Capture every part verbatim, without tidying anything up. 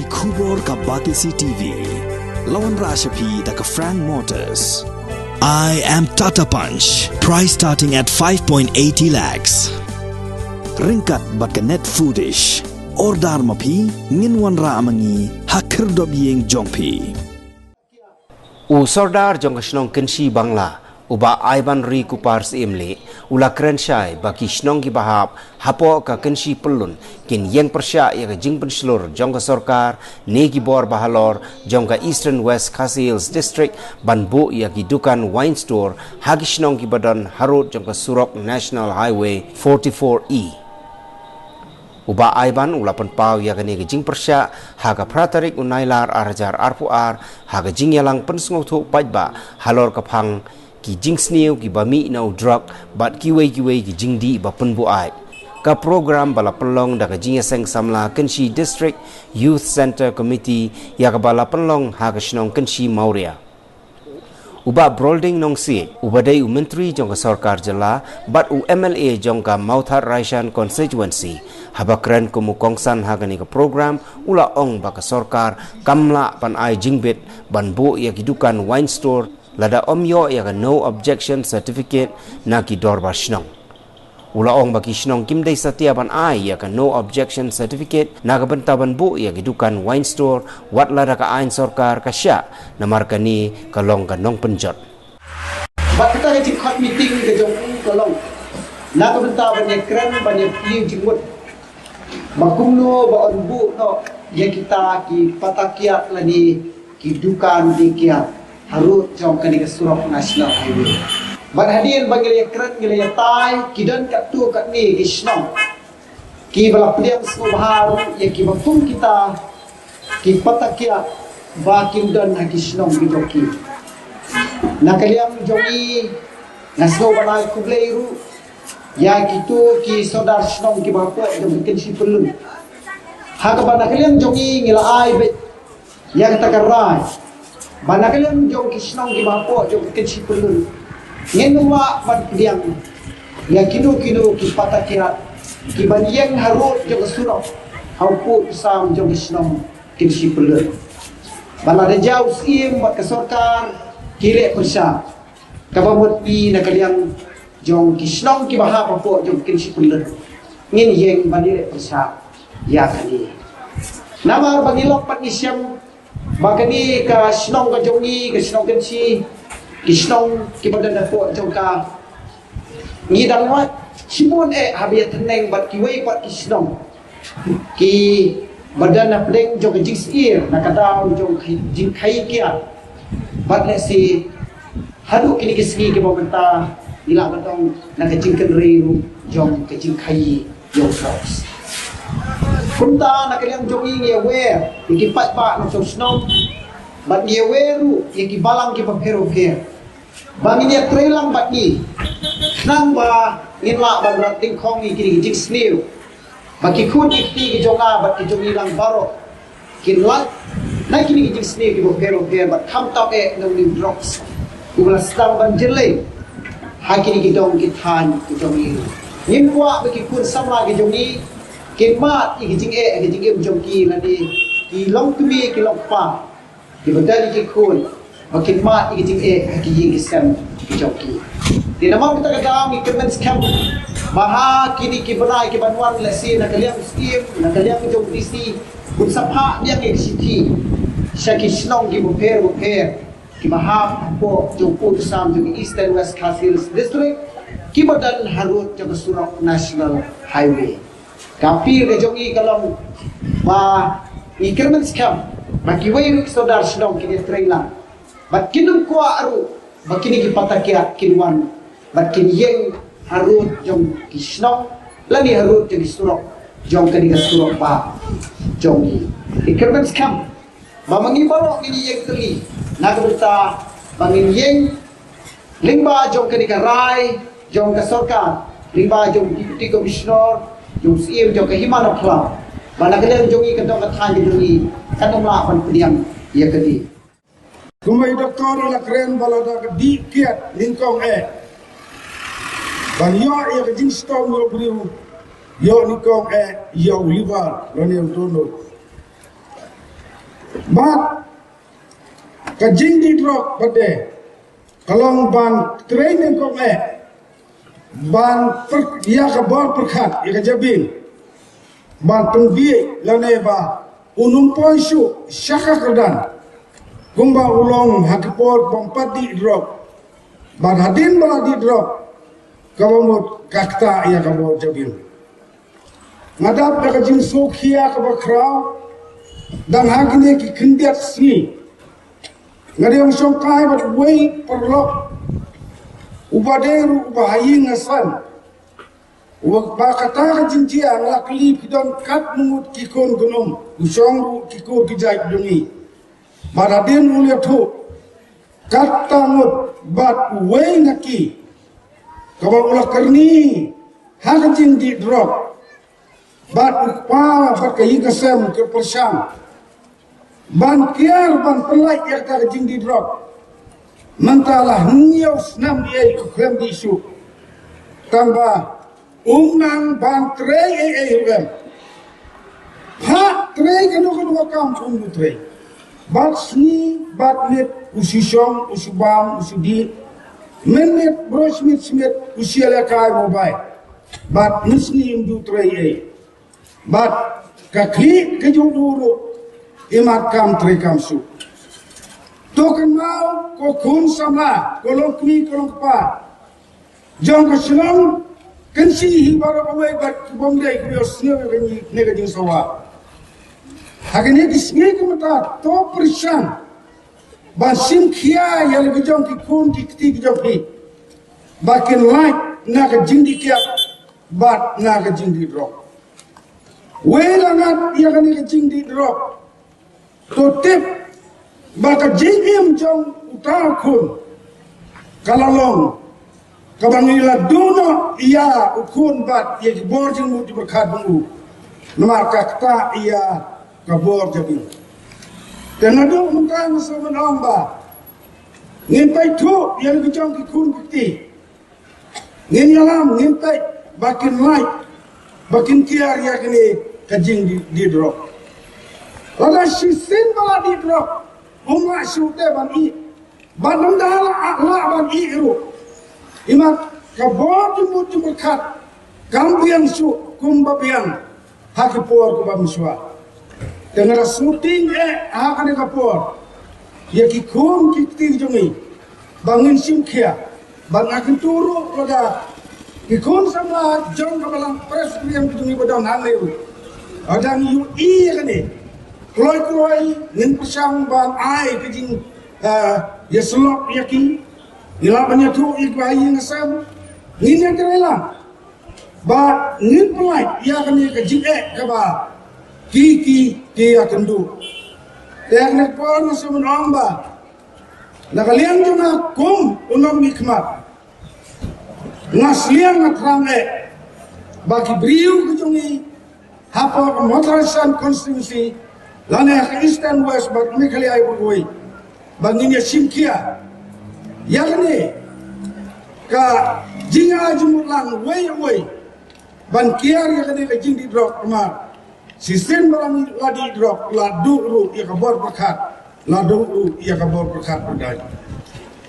Khubor ka Batesi T V. La wanrah sha phi da ka Frank Motors. I am Tata Punch. Price starting at five point eighty lakhs. Ryngkat bad ka Net Foodish. Order ma phi, ngin wanrah ma ngi ha khyrdop ïing jong phi. U Sordar jong ka shnong Kynshi Bangla, u Bah Aibanri Kupar Syiemlieh, u la kren shai ba ki shnong kiba hap hapoh ka Kynshi Pyllun kin ïeng pyrshah ïa ka jingpynshlur jong ka sorkar ne ki bor ba halor jong ka Eastern West Khasi Hills District ban buh ïa ki dukan wine store ha ki shnong kiba don harud jong ka surok National Highway forty-four E. U Bah Aiban u la pynpaw ïa kane ka jingpyrshah ha ka phra tarik u Nailar ar hajar arphew ar ha ka jingïalang pynsngewthuh paidbah halor ka phang ki jingsniew kiba mih na u drok bad kiwei kiwei ki jingdih ba pynbuaid. Ka program ba la pynlong da ka jingïaseng samla Kynshi District Youth Centre Committee ïa kaba la pynlong ha ka shnong Kynshi Mawria. U Bah Brolding Nongsiej, uba dei u Myntri jong ka Sorkar Jylla bad u M L A jong ka Mawthadraishan Constituency, haba kren kum u kongsan ha kane ka program, u la ong ba ka sorkar kam lah ban ai jingbit ban buh ïa ki dukan wine store lada ym ïoh ïa ka No Objection Certificate na ki dorbar shnong. U la ong ba ki shnong kim dei satia ban ai ïa ka No Objection Certificate na ka bynta ban buh ïa ki dukan wine store, wat lada ka aiñ sorkar ka shah, namar kane ka long ka nongpynjot. Bad kata ka jingkhot meeting ka jong u ka long na ka bynta ban ïakren, ban ïapyni jingmut ba kumno ba yn buh noh ïa kita ki pata kiad lane ki dukan dei kiad harud jong kane ka surok National Highway. Bad hadien ba ngi la ïakren, ngi la ïatai, ki don katto katne ki shnong kiba la pdiang sngewbha ruh ïa kiba kum kita ki pata kiad ba kin don ha ki shnong ki jong ki. Na ka liang jong ngi, nga sngewbha ban ai khublei ruh ïa kito ki sordar shnong kiba hapoh jong ka Kynshi Pyllun. Ha kaba na ka liang jong ngi, ngi la ai beit ïa kata ka rai ba na ka liang jong ki shnong kiba hapoh jong ka Kynshi Pyllun, ngin ym lah ban pdiang ïa kino kino ki pata kiad kiban ïeng harud jong ka surok ha u pud u sam jong ka shnong Kynshi Pyllun. Ba lada jia u Syiem bad ka sorkar ki leh pyrshah, kaba mut ngi na ka liang jong ki shnong kiba hap hapoh jong ka Kynshi Pyllun, ngin ïeng ban leh pyrshah ïa kane. Namar ba ngi lok bad ngi shem ba kane ka shnong ka jong ngi, ka shnong Kynshi, ki shnong kiba don hapoh jong ka, ngi dang wad shibun eh haba ïatyneng bad kiwei pat ki shnong kiba don hapdeng jong ka jingsyier na ka daw jong ka jingkhaii kiad. Bad lehse haduh kine ki sngi kiba mynta ngi lah ban ong na ka jingkynrei ruh jong ka jingkhaii ïa u drugs. Kumta na ka liang jong ngi, ngi aware ïa ki paidbah na shnong shnong, bad ngi aware ruh ïa ki balang kiba pher bapher ba ngin ïatreilang bad ngi, khnang ba ngin lah ban rat dyngkhong ïa kine ki jingsniew ba ki khun ki kti ki jong nga bad ki jong ngi lang baroh kin lait na kine ki jingsniew kiba pher bapher bad khamtam eh na une u drugs uba la sdang ban jyllei ha kine ki dong ki thaiñ ki jong ngi. Ngim kwah ba ki khun samla ki jong ngi kin mad ïa ki jingeh ha ki jingim jong ki lane ki long kmie ki long kpa kiba don ïa ki khun ba kin mad ïa ki jingeh ha ki ïing ki sem ki jong ki. Te namar kata ka daw ngi kyrmen skhem ba ha kine ki bnai ki ban wan, lehse na ka liang u Syiem, na ka liang jong u D C, un sa phah biang ïa ki shithi sha ki shnong kiba pher bapher kiba hap hapoh jong u pud u sam jong ka Eastern West Khasi Hills District kiba don harud jong ka surok National Highway. Ka appeal ka jong ngi ka long ba ngi kyrmen skhem ba kiwei ruh ki sordar shnong kin ïatreilang bad kin ym kwah ruh ba kine ki pata kiad kin wan bad kin ïeng harud jong ki shnong lane harud jong ki surok jong kane ka surok bah jong ngi. Ngi kyrmen skhem ba ma ngi baroh ngin ïeng tylli na ka bynta ba ngin ïeng lyngba jong kane ka rai jong ka sorkar, lyngba jong u Deputy Commissioner, jong u Syiem jong ka Hima na Phlaw, ba na ka liang jong ngi ka dong ka thaiñ ka jong ngi kan ym lah ban pdiang ïa kane. Kumba i doktor i la kren ba lada ka dih kiad nyngkong eh ban ïoh ïa ka jingshitom ïa u briew, ïoh nyngkong eh ïa u liver lane u tonok. Bad ka jingdih drok pat de ka long ban trei nyngkong eh ban pyrkhat ïa ka bor pyrkhat ïa ka jabieng ban pynbiej lane ba un ym poi shuh sha ka kyrdan kumba u long ha ki por ba ym pat dih drok. Bad hadien ba la dih drok kaba mut ka ktah ïa ka bor jabieng. Nga dap da ka jingsngewkhia kaba khraw dang ha kine ki khyndiat sngi. Nga dang shongkai bad uwei paralok uba dei ruh uba ha ïing ha sem. Uba kata ka jingjia nga la kylli phi don katno ngut ki khun ki num, u shong ruh ki kur ki jait jong ngi. Bad hadien u la ïathuh katno ngut bad uwei na ki kaba u la kyrni ha ka jingdih drok. Bad u kpa bad ka ïing ka sem ka pyrshang ban kiar ban pynlait ïa kata ka jingdih drok. Mynta la hynñiew snem ïa ka khlem dih shuh. Tang ba um nang ban trei ei ei ruh em. Phah trei kano kano ka kam um trei. Bad sngi bad miet u shu shong u shu bam u shu dih. Mynmiet briew smiet smiet u shu ïalehkai mobile. Bad mynsngi um ju trei ei. Bad ka khlieh ka jong u ruh i mat kam trei kam suk. To kynmaw ko khun samla, ko longkmie ko longkpa jong ka shnong Kynshi hi baroh kawei bad ki bym dei ki briew sniew ïa kane ka jingsawa. Ha kane ka sngi ka mynta to pyrshang ban shim khia ïa la ki jong ki khun ki kti ki jong phi ba kin lait na ka jingdih kiad bad na ka jingdih drok. Wei la ngat ïa kane ka jingdih drok. To tip ba ka jingim jong uta u khun ka la long kaba ngi la duh noh ïa u khun bad ïa ki bor jingmut jingpyrkhat jong u. Namar ka ktah ïa ka bor jabieng. Te naduh mynta nga sngewbha ong ba ngin peit thuh ïa la ki jong ki khun ki kti. Ngin ïalam ngin peit ba kin lait ba kin kiar ïa kane ka jingdih drok. Lada shisien ba la dih drok um lah shuh te ban ih. Bad ym da lah lah ban ih ruh. Imat ka bor jingmut jingpyrkhat kam biang shuh kumba biang ha ki por kiba mynshuwa. Te nga da sngewtieng eh ha kane ka por ïa ki khun ki kti jong ngi ba ngin shim khia. Bad nga kyntu ruh lada ki khun samla jong ka balang Presbyterian ki jong ngi ba don hangne ruh, lada ngi ïohi ïa kane kloi kloi ngin pyrshang ban ai ka jing, eh, ïasyllok ïa ki. Ngi lah ban ïathuh ïa ki ba ha ïing ha sem. Ngin ïatrei lang ba ngin pynlait ïa kane ka jingeh kaba ki ki ki ïakynduh. Te ha kane ka por nga sngewbha ong ba na ka liang jong nga kum u nongmihkhmat nga sliang nga thrang eh ba ki briew ki jong ngi hapoh ka Mawthadraishan constituency lane ha ka Eastern West bad Meghalaya baroh kawei ba ngin ïa shim khia ïa kane ka jingai jingmut lang uwei uwei ban kiar ïa kane ka jingdih drok. Namar shisien ba la dih drok la duh ruh ïa ka bor pyrkhat, la duh ruh ïa ka bor pyrkhat ba dei.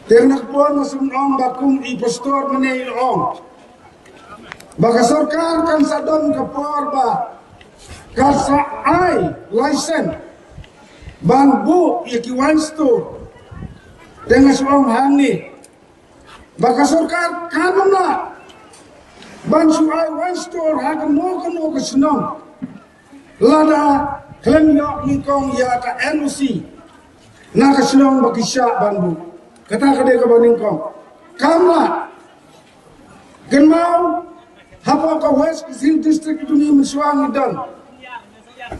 Te na ka por nga sngewbha ong ba kum i pastor mynne i la ong ba ka sorkar kan sa don ka por ba ka sa ai license ban buh ïa ki wine store. Te nga shu ong hangne ba ka sorkar kan ym lah ban shu ai wine store ha kano kano ka shnong lada khlem ïoh nyngkong ïa ka N O C na ka shnong ba ki shah ban buh. Kata ka dei kaba nyngkong. Kam lah. Kynmaw hapoh ka West Khasi Hills District jong ngi mynshuwa ngi don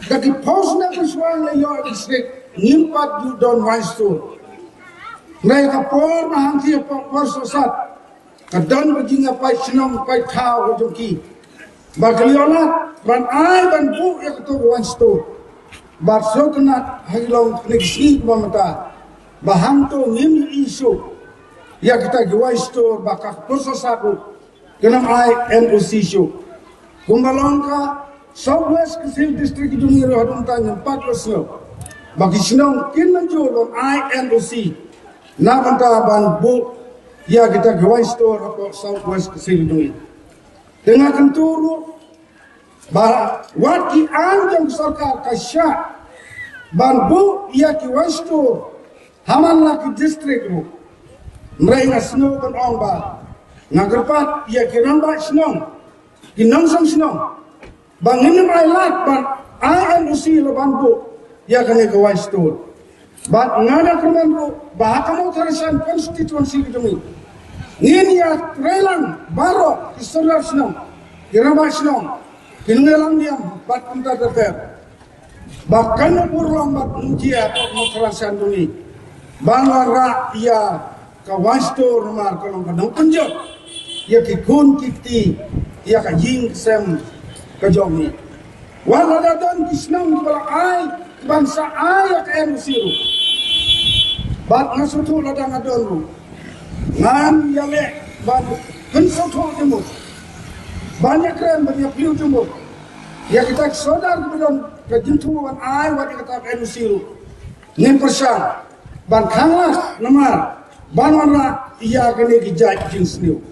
da ki post na mynshuwa ngi la ïoh district ngim pat ju don wine store. Hynrei ka por ba hangtei hapoh por sosat ka don ka jingïapait shnong pait thaw ka jong ki ba ka la ïoh lad ban ai ban buh ïa kato ka wine store. Bad sngewtynnat ha ki long kine ki sngi kiba mynta ba hangto ngim ïohi shuh ïa kita ki wine store ba ka por sosat ruh. Kynmaw ai N O C shuh. Kumba long ka South West Khasi Hills District ki jong ngi ruh haduh mynta ngim pat ïohsngew. ba ki shnong kin mynjur ban ai N O C na bynta ban buh ïa kita ki wine store hapoh South West Khasi Jingtngil. Te nga kyntu ruh ba wat ki aiñ jong sorkar ka shah ban buh ïa ki wine store ha man la ki district ruh. Hynrei nga sngew ban ong ba nga kyrpad ïa ki rangbah shnong, ki nongshong shnong, ba ngin ym ai lad ban ai N O C la ban buh ïa kane ka wine store. Bad nga da kyrmen ruh ba ha ka Mawthadraishan constituency ka jong ngi, ngin ïa trei lang baroh ki sordar shnong, ki rangbah shnong, ki nongïalam niam bad kumta ter ter, ba kan ym urlong bad ym jia ka Mawthadraishan jong ngi ban wanrah ïa ka wine store, namar ka long ka nongpynjot ïa ki khun ki kti, ïa ka ïing ka sem ka jong ngi. Wat lada don ki shnong kiba la ai, kiban sa ai ïa ka N O C ruh, bad nga sngewthuh lada nga don ruh, ngan ïaleh ban pynsngewthuh jingmut, ban ïakren ban ïapyllew jingmut ïa kita ki sordar kiba don ka jingthmu ban ai wat ïa kata ka N O C ruh. Ngin pyrshang ban khang las namar ban wanrah ïa kane ki jait jingsniew.